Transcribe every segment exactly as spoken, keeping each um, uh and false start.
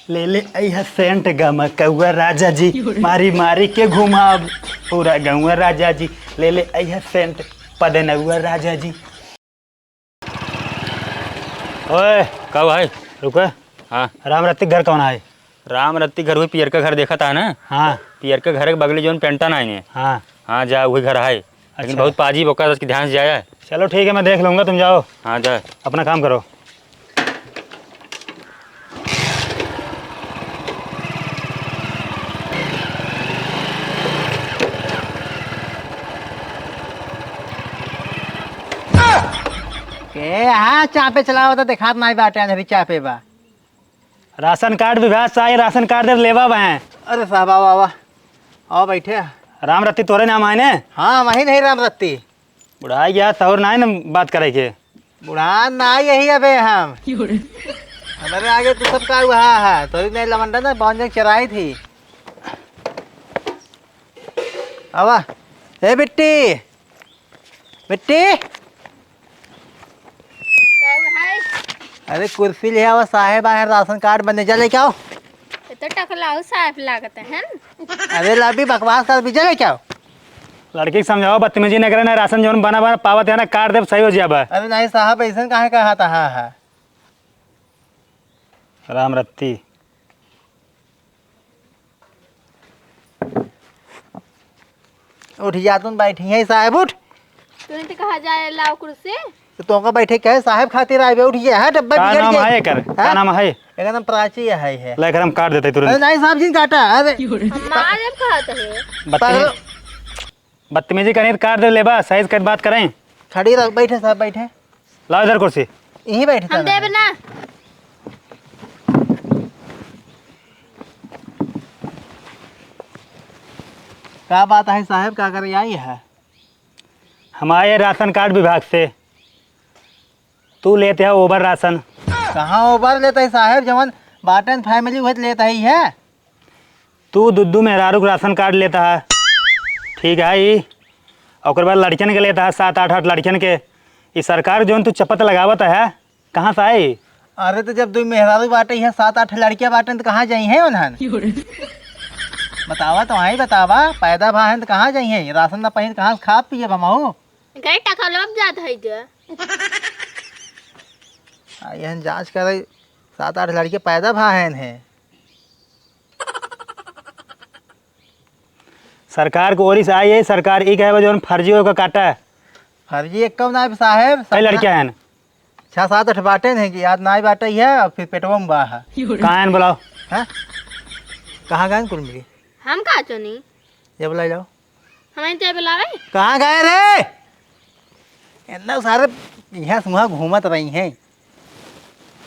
ले ले अइहा सेंट गमकउआ राजा जी, मारी मारी के घुमाब पूरा गउआ राजा जी। ले ले अइहा सेंट पदनउआ राजा जी। ओए, का भाई? रुको। हाँ। राम रत्ती घर कौन है? राम रत्ती घर वही पियरका घर देखत है ना? हाँ। पियरका घर के बगली जौन पेंटा ना है ने? हाँ। हाँ, जा, वही घर है। लेकिन अच्छा। बहुत पाजी बोका, उसकी ध्यान से जाया। चलो ठीक है, मैं देख लूँगा, तुम जाओ। हाँ, जा। अपना काम करो। ए, हाँ, चापे चलावा तो देखात नाई बाटे, अंधेरी चापे बा। राशन कार्ड विभाग से आई, राशन कार्ड दे लेबा बहन। अरे साहब, आवा, आवा। आवा, बैठे। राम रत्ती तोरे नाम है ने? हाँ, वही नहीं राम रत्ती। बुढ़ाई गया, तोर नाई न बात करे के। बुढ़ा ना यही अबे हम। हमरे आगे तू सब का हुआ है? तोरी नहीं लवंडा ना, बावन जन चराई थी। आवा। ए बिट्टी, बिट्टी। का है? अरे कुर्सी ले आवा, साहेब आए हैं, राशन कार्ड बने, जा लेके आओ। ये तो टकलाऊ साहेब लागत है न? अरे लाबी बकवास कर, बीजा लेके आओ। लड़की के समझाओ, बदतमीजी न करे ना, राशन जौन बना बना पावत है ना, कार्ड देब सही हो जाबा। अरे नहीं साहब, ऐसन काहे कहा था? हाँ, हाँ। राम रत्ती। उठ जा, तुम बैठी है साहेब, उठ। तू नहीं तो कहा जाए, लाओ कुर्सी। तो तुमका बैठे कहे, साहेब खातिर आए बे, उठ जा, हट, अब्बा का बिगड़ नाम गए। है एकर? का हाँ? नाम है? एकर नाम प्राची है, है। ले, एकर हम काट देते तुरंत। अरे नहीं साहब जी, काटा, अरे। हम मारे कहत है। बदतमीज, पागल। बदतमीजी करी तो काट दे लेबा, सही से बात करें। खड़ी रह, बैठे साहब, बैठे। लाओ इधर कुर्सी। यहीं बैठे हम साहब। देब ना। का बात है साहब, का करे आई है? हम आए राशन कार्ड विभाग से। तू लेते है ओवर राशन। कहाँ ओवर लेता है साहेब, जवन बाटन फैमिली उहे लेता ही है। तू दुद्दू मेहरारू के राशन कार्ड लेता है, ठीक है ई, ओकर बाद लड़कियन के लेता है, सात आठ आठ लड़कियन के। ई सरकार जौन तू चपत लगावत है, कहाँ से आई? अरे तो जब दुई मेहरारू बाटे है, सात आठ लड़कियाँ बाटे तो कहाँ जाई है उन्हन? बतावा तो आई, बतावा, पैदा भा है तो कहाँ जाई है? राशन ना पाई तो कहाँ से खा पिए बमाऊ? गए टकलवा जात है जो। आ, यहन जांच करे, सात आठ लड़के पैदा भा हैं इन्हें। सरकार के ओरी से आई है, सरकार ई कहे बा जौन फर्जी होकर काटा है। फर्जी एक कम ना साहेब, कई लड़कियां हैं? छह सात आठ बाटे नहीं कि याद ना बाटे है, और फिर पेटवा में बा है। कहाँ हैं बुलाओ। हैं? कहाँ गए कुल मिली? हम कहा चुनी? ये बुलाई लाओ। हमें ते बुलावे? कहाँ गए रे? इतना सारे यहाँ सुहा घूमत रही हैं।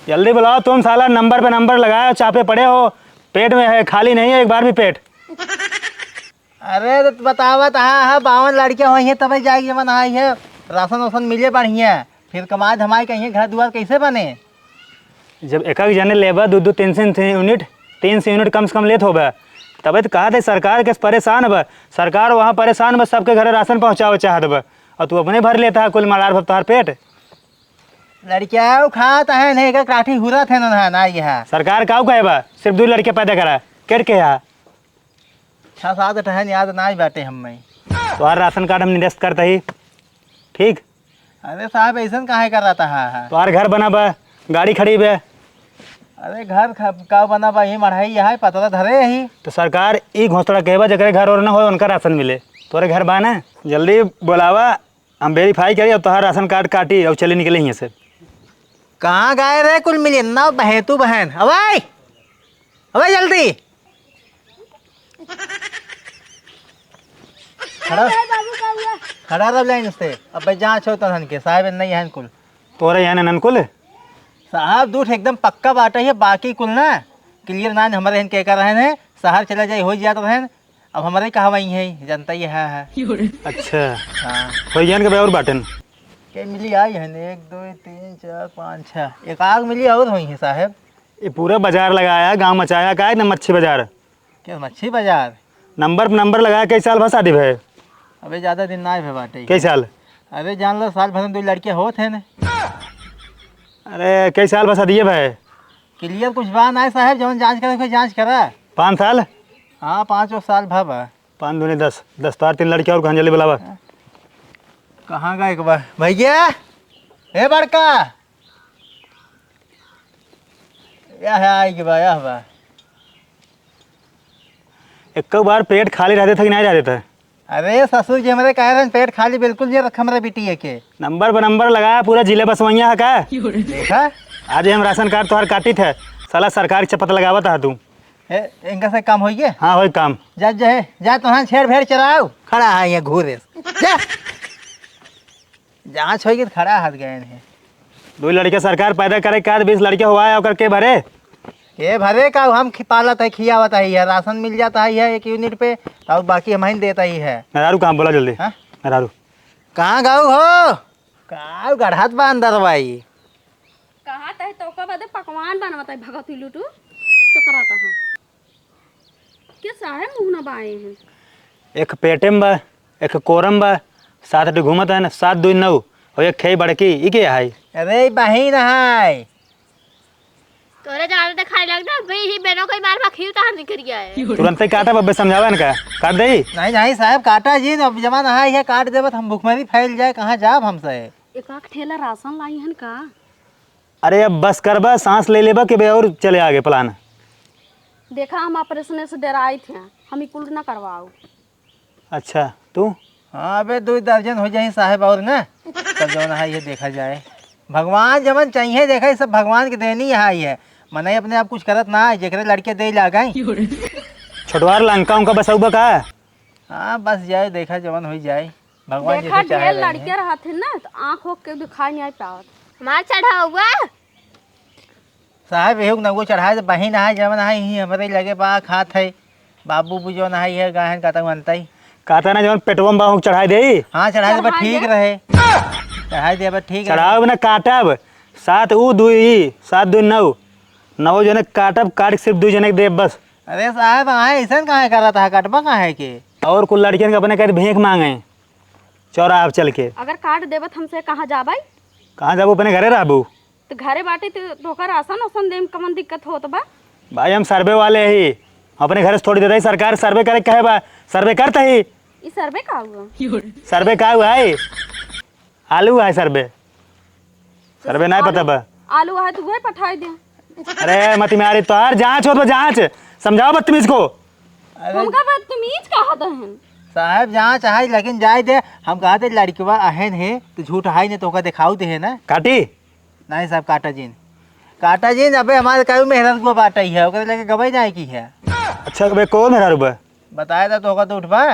जल्दी बुलाओ तुम, साला नंबर पे नंबर लगाए, चापे पड़े हो, पेट में है, खाली नहीं है एक बार भी पेट। अरे तो बतावत हा, हा, बावन लड़के होई हैं, तबे जाए के मन आई है, राशन वासन मिले बढ़िया, फिर कमाए धमाए के यहाँ घर दुआर कैसे बने? जब एक एक जने लेबा दू दू तीन तीन यूनिट, तीन सौ यूनिट कम से कम लेत होबा, तबे तो कहा थे सरकार के परेशान बा, सरकार वहाँ परेशान बा, सबके घरे राशन पहुँचावे चाहत बा, और तू अपने भर लेता है कुल मलार भर तोहार पेट। लड़किया खात है नहीं का काठी हुरत है ना ना यह। सरकार काऊ कहे बा, सिर्फ दू लड़के पैदा करा, केट के है। छह सात ठहन याद ना बाटे हम में। तोहार राशन कार्ड हम निरस्त करता ही, ठीक? अरे साहब, ऐसन काहे कर रहा था? हाँ, हाँ। तोहार घर बना बा, गाड़ी खड़ी बे। अरे घर ख-, का बना बा, ये मढ़ाई यहाँ है, पतरा धरे यही। तो सरकार ई घोषणा कहे बा, जेकरे घर और ना हो, उनका राशन मिले। तोरे घर बा ना? जल्दी बुलावा, हम वेरीफाई करी, अब तोहार राशन कार्ड काटी और चले निकले यहाँ से। कहाँ गए रे कुल मिली? ना बहन, तू बहन, अबे, अबे जल्दी। खड़ा, अरे बाबू, का हुआ? खड़ा रह लाइन से। अबे जांच हो तहन के, साहब नहीं है कुल। तोरे यहाँ नन कुल? साहब, दूठ एकदम पक्का बाटे है, बाकी कुल ना क्लियर ना हमारे हन के कर रहे हैं, शहर चला जाए हो जात रहे, अब हमारे कहाँ वही है, जनता ही है, है। अच्छा। हाँ। हो जान के भाई और बाटन? के मिली आई है ने, एक, दो, तीन, चार, पाँच, छः, एक आग मिली और हुई है साहब। ये पूरा बाजार लगाया, गांव मचाया, का है ना मच्छी बाजार? क्या मच्छी बाजार? नंबर पे नंबर लगाया, कई साल भा शादी भय? अबे ज़्यादा दिन ना भे बाटे। कई साल? अबे जान लो, साल भर में दो लड़के होत हैं ने। अरे, कई साल भा शादी भय? क्लियर कुछ बा नाहीं साहेब, जवन जाँच करे के जाँच करा। पाँच साल? हाँ, पाँचों साल भा बा। पाँच दूनी दस, दस तार तीन लड़के और कहाँ जल्दी बुलावा। कहाँ गए के बा? भैया, ए बड़का, यह है, आई के बा, यह बा। एक बार पेट खाली रह देता कि नहीं रह देता? अरे ससुर जी, हमरे कह रहे हैं, पेट खाली बिल्कुल नहीं रखा हमरे बिटिया के। नंबर पर नंबर लगाया, पूरा जिले बसवैया है का? देखा? आज हम राशन कार्ड तोहार काटित है, साला सरकार के पता लगावत है तू। ए, इनका से काम होइए? हाँ, होई काम। जा, जा, जा, तोहार छेड़ भेड़ चराओ, खड़ा है ये घूरे। जा। जाँच होइगी तो खड़ा हाथ गए हैं। दो लड़के सरकार पैदा करे का, बीस लड़के हुआ है, ओकर के भरे? के भरे का, हम खि-, पालत है, खियावत है, यह राशन मिल जाता है, यह एक यूनिट पे, और बाकी हम ही देता ही है। मेहरारू कहाँ, बोला जल्दी। हाँ? मेहरारू। कहाँ गाऊ हो? का गढ़त बा अंदर बाई? कहाँ तहे तो का बदे पकवान बनवत है, भगत ही लुटू, चकरा कहाँ? के साहेब मुँह न बाए हैं? एक पेटे में बा, एक कोरम बा, सात आठ घूमत है ना, सात दुई नौ, और एक खेई बड़की, ई के है? अरे, ई बहिन है। तोरे ज्यादा दिखाई लगता है, भाई, ही बेनो कोई मार भखियो तहार निकल गया है। तुरंत ही काटा बब्बे, समझावा इनका, काट दे। नहीं, नहीं साहेब, काटा जी, अब जमाना है, ये काट देबत, हम भुखमरी फैल जाए, कहाँ जाब हमसे? एक आख ठेला राशन लाई हन का? अरे अब बस करबा, सांस ले लेबा कि बे और चले आगे प्लान। देखा, हम ऑपरेशन से डराइत हैं, हम ई कुल ना करवाओ। अच्छा, तू? हाँ, अबे दो दर्जन हो जाई साहेब और ना, तब जौन है ये देखा जाए। भगवान जवन चाहिए देखा, ये सब भगवान के देनी है, ये मनई अपने आप कुछ करत ना है, जेकरे लड़के दे लागाई। छोटवार लंका उनका बसाऊ बा का? हाँ, बस जाए, देखा जवन हो जाए। भगवान देखा, जैसे चाहे ढेर रहे लड़के हैं। रहत हैं ना, तो आँख होके दिखाई नहीं पावत। हमार चढ़ावा। साहेब, एहू नगो चढ़ाए दे, बहिन आहे, जवन आहे, ही हमरे लगे बा, खात है। बाबू बू जवन आहे, ये गाहन का तक बनता ही। कहता ना, जवन पेटवा में बा, चढ़ाए दे। हाँ, चढ़ाए दे, बस चढ़ाए ठीक दे। रहे। चढ़ाए दे, बस ठीक रहे। चढ़ाओ ना, काटब। सात ऊ, दुई ई, सात दुई नौ। नौ जने काटब, काट के सिर्फ दुई जने के देब बस। अरे साहेब, आहे ऐसन काहे करत है, कटबा काहे के? और कुल लड़कियन के अपने कहत भीख मांगे, चौराहा पे चल के। अगर काट देबत हमसे, कहाँ जाबै? कहाँ जाबू, अपने घरे रहबू? तो घरे बाटे तो तोहका राशन ओसन देम कमन दिक्कत होत बा? भाई, हम सर्वे वाले ही, अपने घरे से थोड़ी देता ही, सरकार सर्वे करे कहे बा, सर्वे करता ही। ई सर्वे का हुआ? सर्वे का हुआ है? आलू है सर्वे। सर्वे नहीं पता बा। आलू है तो वही पठाई दे। अरे मत मारी, तोहार जांच होत बा, जांच। समझाओ बदतमीज को। अरे हमका बदतमीज कहा दहन। साहब, जांच है लेकिन जाए दे। हम कहा थे लड़कवा अहन है तो झूठ है नहीं तो ओका दिखाऊ दे है ना। काटी? नहीं साहब, काटा जीन। काटा जीन, अबे हमारे काऊ मेहरारू को बाटा ही है, ओकरे लगे गवाही नहीं की है। अच्छा, अबे को मेहरारू बा? बताए था तो ओका तो उठबा।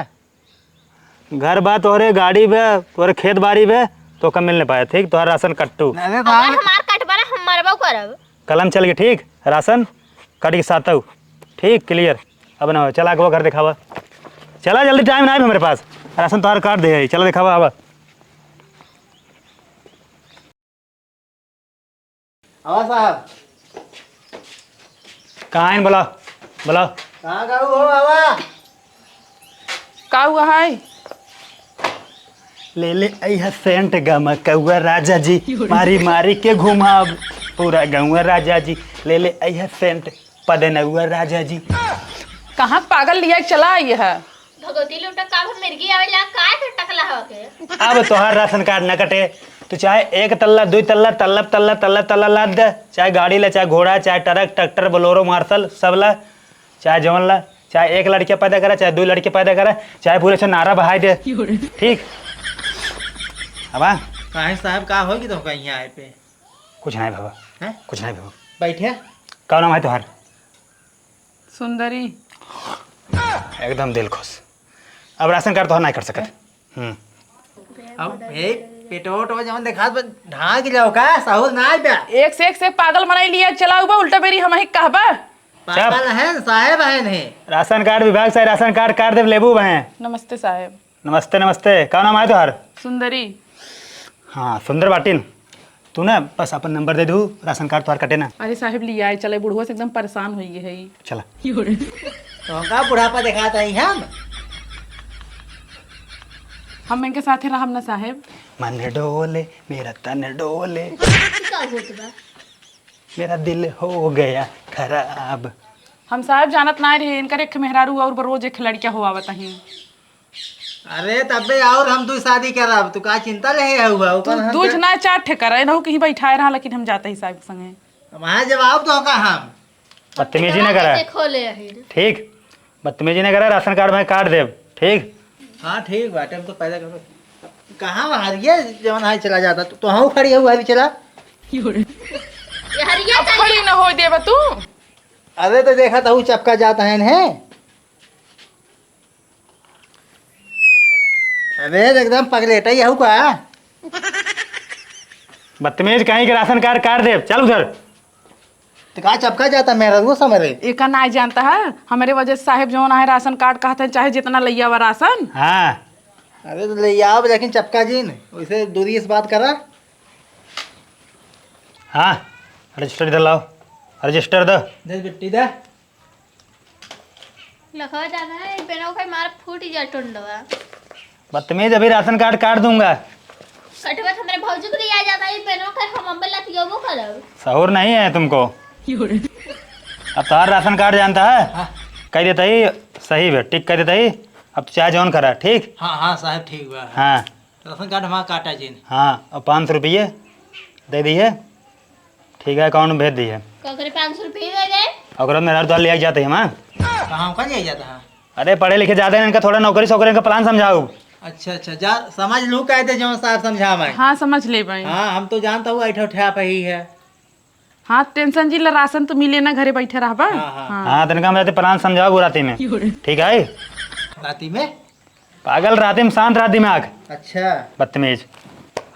घर बा तोहरे, गाड़ी बे, तोहरे खेत बाड़ी बे, तोहका मिल नहीं पाए, ठीक? तोहरा राशन कट्टू। अरे अगर साहब। हमार कटबा ना, हम मरबो करब। कलम चल के, ठीक? राशन कट के सातऊ, ठीक? क्लियर। अब ना हो, चला अगवा घर दिखावा। चला जल्दी, टाइम ना है हमरे पास। राशन तोहर काट दे है, चला दिखावा आवा। आवा साहब। कहाँ है? बोला, बोला। कहाँ का हो, आवा? का हुआ है? ले ले अइहा सेंट गमकउआ राजा जी, मारी मारी के घुमाब पूरा गउआ राजा जी। ले ले अइहा सेंट पदनउआ राजा जी। कहाँ पागल लिया के चला आई है? भगवती लूटा का भर मिर्गी आवेला, का के टकला हवा के? अब तोहार राशन कार्ड न कटे, तू चाहे एक तल्ला, दुई तल्ला, तल्ला, तल्ला, तल्ला, तल्ला लाद दे, चाहे गाड़ी ले, चाहे घोड़ा, चाहे ट्रक, ट्रैक्टर, बोलेरो, मार्शल, सब ला, चाहे जवन ला, चाहे एक लड़किया पैदा करा, चाहे दो लड़के पैदा करा, चाहे पूरे से नारा बहाई दे। ठीक? अब आ। काहे साहब, का होगी तो कहीं आए पे? कुछ नहीं बाबा। हैं? कुछ नहीं बाबा। बैठे। का नाम है तोहार? सुंदरी। एकदम दिल खुश। अब राशन कार्ड तोहार नहीं कर सकत। हम्म। अब हे पेटो ओटो जवन देखात बा, ढाक जाओ का, सहूर ना आइबा। एक से एक से पागल बनाई लिया, चलाऊ बा, उल्टा बेरी हम ही कहबा। पागल चुप। हैं, साहेब हैं नहीं। राशन कार्ड विभाग से राशन कार्ड काट देब, लेबू बहन। नमस्ते साहेब। नमस्ते, नमस्ते। का नाम है तोहार? सुंदरी। हाँ, सुंदर बाटिन। तू ना बस अपन नंबर दे दू, राशन कार्ड तोहार कटे ना। अरे साहेब, लिया है, चले, बुढ़वा से एकदम परेशान हो गए है। चला। तो का बुढ़ापा दिखाता है हम? हम इनके साथे रहब ना साहेब। मन डोले, मेरा तन डोले। का होत बा? मेरा दिल हो गया खराब। हम साहब जानत ना रहे, इनकर एक मेहरारू और रोज एक लड़किया हो आवत ही। अरे तबे और हम दुइ शादी करब, तू का चिंता ले है हुआ? तू ओकर हम दूज के ना चार ठे करे, इनहू कहीं बैठाए रहा, लेकिन हम जाते ही साहब के संगे। वहाँ जब आओ तो का हम बदतमीजी ना करे। कैसे खोले अहिर? ठीक, बदतमीजी ना करे, राशन कार्ड में काट देब, ठीक? हाँ ठीक बाटे, हम तो पैदा करब। कहाँ वहाँ ये जवन है चला जाता, तो, तो हाँ खड़ी है, वहाँ भी चला। ये हरिया अब चाहिए। खड़ी न हो देबा तू। अरे तो देखा तो चपका जाता है इन्हें। अबे एकदम पगलेटा ही हऊ का? बदतमीज कहीं के, राशन कार्ड काट देब, चल उधर। तो का चपका जाता मेरा, वो समझ रहे? एका ना जानता है, हमरे वजह से साहेब जौन आहे राशन कार्ड कहत हैं, चाहे जितना लइया वा राशन। हाँ। अरे तो ले आओ, लेकिन चपका जिन, वैसे दूरी से बात करा। हाँ, रजिस्टर इधर लाओ, रजिस्टर दे। दे बिट्टी दे। लखवा दादा, ई पेनवा के मार फूट जा टुंडवा। बदतमीज, अभी राशन कार्ड काट दूंगा। कटवा तो हमरे भौजी को दिया जाता, ई पेनवा के हम अम्बे लतियोबो करब। सहूर नहीं है तुमको। अब तोहार राशन कार्ड जानता है? हाँ। कह देता ही सही है, टिक कह देता ही। अब तू चाहे जौन करा, ठीक? हाँ, हाँ साहब, ठीक बा। हाँ। राशन कार्ड हमारा काटा जिन। हाँ, और पाँच सौ रुपये दे दिए। ठीक है, अकाउंट में भेज दिए। का करे, पाँच सौ रुपये दे दे। ओकरा मेहरारू तो ले आई जाते हैं, हाँ। कहाँ का ले आई जाता है? अरे, पढ़े लिखे जाते हैं, इनका थोड़ा नौकरी सोकरी, इनका प्लान समझाओ। अच्छा, अच्छा, जा, समझ लू, कह दे, जो साहब समझावे। हाँ, समझ लेबे। हाँ, हम तो जानता हूँ, ऐठा उठा पे ही है। हाँ, टेंशन जी ला, राशन तो मिले ना, घरे बैठे रहबा। हाँ, हाँ। हाँ। हाँ, तनिका हम जाते प्लान समझाओ राती में। ठीक है? राती में? पागल, राती में शांत रहा दिमाग। अच्छा। बदतमीज।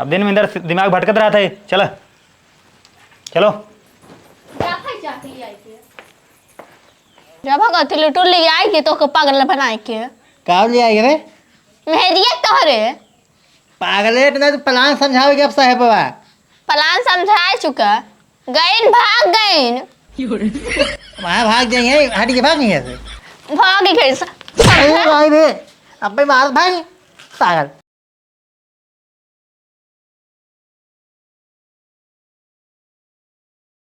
अब दिन में इधर दिमाग भटकत रहता है। चला। चलो। जा भाई, जा के ले आई के। जा भगत लुटू ले आई के, तो के पागल बनाए के। का ले आई रे? मेहरिया तोहरे। पागलेट ना, तो प्लान समझावे के अब साहेबवा। प्लान समझाए चुका। गइन, भाग गइन। वहाँ भाग जाइए, हट के भाग नहीं से। भाग गइन। अरे भाई रे, अब भाई मार भाई। पागल।